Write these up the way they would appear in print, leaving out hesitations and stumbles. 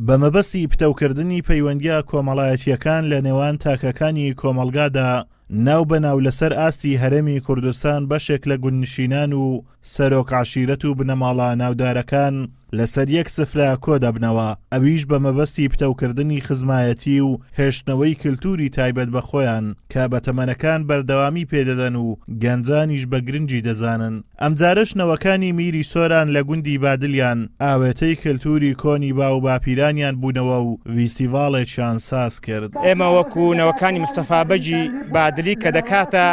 بە مەبەستی پتەوکردنی پەیوەندییە کۆمەڵایەتییەکان لە نێوان تاکەکانی کۆمەڵگادا، ناو بە ناو لەسەر ئاستی هەرێمی کوردستان بەشێک لە گوندنشینان و سەرۆک عەشیرەت و بنەماڵە ناودارەکان لەسەر یەک سفرە کۆدەبنەوە، ئەویش بە مەبەستی پتەوکردنی خزمایەتی و هێشتنەوەی کلتوری تایبەت بە خۆیان کە بەتەمەنەکان بەردەوامی پێدەدەن و گەنجانیش بە گرنگی دەزانن. ئەمجارەش نەوەکانی میری سۆران لە گوندی بادلیان ئاوێتەی کەلتوری کۆنی باو باپیرانیان بوونەوە و ڤیستیڤاڵێکیان ساز کرد. ئێمە وەکو نەوەکانی مستەفا بەگی بادلی کە دەکاتە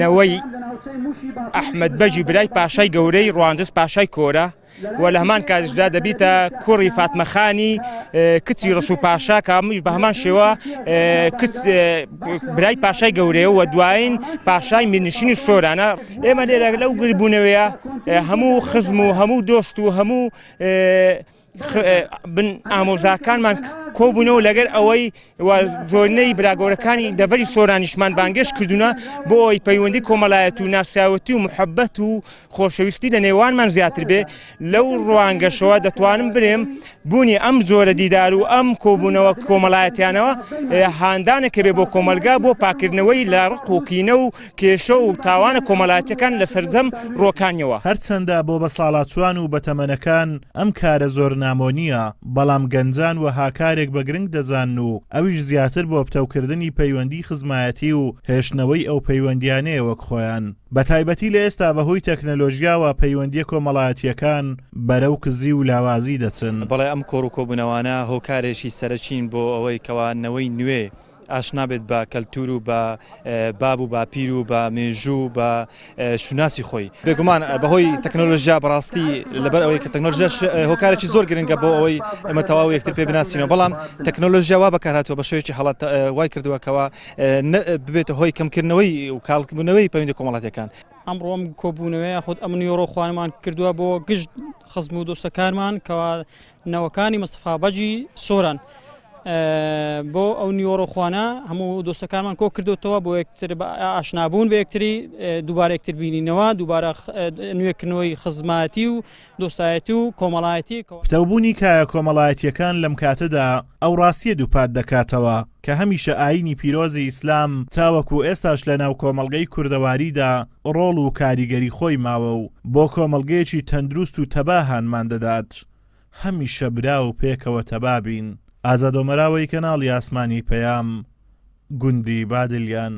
نەوەی ئەحمەد بەگی برای پاشای گەورەی ڕواندز پاشای کۆرە، و لە هەمان کاتیشدا دەبیتە کوڕی فاتمە خانی کچی ڕسو پاشا کە ئەمیش بە هەمان شێوە کچ برای پاشای گەورەیە و دوایین پاشای میرنشینی سۆرانە. ئێمە لێرە لەو گربوونەوەیە هەموو خزم و هەموو دۆست و هەموو بن ئامۆزاکانمان کۆبوونەوە لەگەر ئەوەی و زۆرینەی برا گەورەکانی دەڤەری سۆرانیشمان بانگێشت کردوونە بۆ ئەوەی پەیوەندی کۆمەڵایەتی و ناسیاوەتی و محەبەت و خۆشەویستی لە نێوانمان زیاتر بێ. لەو ڕوانگەشەوە دەتوانم برێم بوونی ئەم جۆرە دیدار و ئەم کۆبوونەوە کۆمەڵایەتیانەوە هاندانێکە بێ بۆ کۆمەلگا بۆ پاکردنەوەی لە ڕق و کینە و کێشە و تاوانە کۆمەڵایەتیەکان لە سەرجەم ڕووەکانیەوە. هەرچەندە بۆ بەساڵاچوان و بەتەمەنەکان ئەم کارە زۆر نامۆ نییە، بەڵام گەنجان وەها کارێک بە گرنگ دەزانن و ئەویش زیاتر بۆ پتەوکردنی پەیوەندی خزمایەتی و هێشتنەوەی ئەو پەیوەندیانەیە وەک خۆیان. بەتایبەتی لە ئێستا بەهۆی تەکنەلۆژیاوە پەیوەندیە کۆمەڵایەتیەکان بەرەو کزی و لاوازی دەچن. بەڵێ ئەم کۆڕ و کۆبوونەوانە هۆکارێکی سەرەکین بۆ ئەوەی کەوا نەوەی نوێ ئاشنا بێت بە کەلتور و بە باب و باپیر و بە مێژوو و بە شوناسی خۆی. بێگومان بەهۆی تەکنۆلۆژیا بەڕاستی لەبەر ئەوەی کە تەکنۆلۆژیا هۆکارێکی زۆر گرنگە بۆ ئەوەی ئێمە تەواو یەکتر پێ بناسینەوە، بەڵام تەکنۆلۆژیا وا بەکارهاتووە بە شێوەیەکی هەڵە وای کردووە کەوا ببێتە هۆی کەمکردنەوەی و کاڵبوونەوەی پەیوەندی کۆمەڵاتیەکان. ئەمڕۆ ئەم کۆبوونەوەیە یاخود ئەم نیوەڕۆ خوانەمان کردووە بۆ گشت خزم و دۆستەکانمان کەوا نەوەکانی مستەفا بەگی سۆران بۆ ئەو نیوەڕۆ خوانە هەموو دۆستەکانمان کۆ کردوتەوە بۆ یەکتر ئاشنابوون بە یەکتری دووبارە یەکتر بینینەوە دووبارە نوێکردنەوەی خزمایەتی و دۆستایەتی و کۆمەڵایەتی. پتەوبوونی کایە کۆمەڵایەتییەکان لەم کاتەدا ئەو ڕاستییە دووپات دەکاتەوە کە هەمیشە ئایینی پیرۆزی ئیسلام تاوەکو ئێستاش لەناو کۆمەڵگەی کوردەواریدا ڕۆڵ و کاریگەری خۆی ماوە و بۆ کۆمەڵگەیەکی تەندروست و تەبا هانمان دەدات هەمیشە برا و پێکەوە تەبا بین. ئازاد ئۆمەراوەی کەناڵی ئاسمانی پەیام، گوندی بادلیان.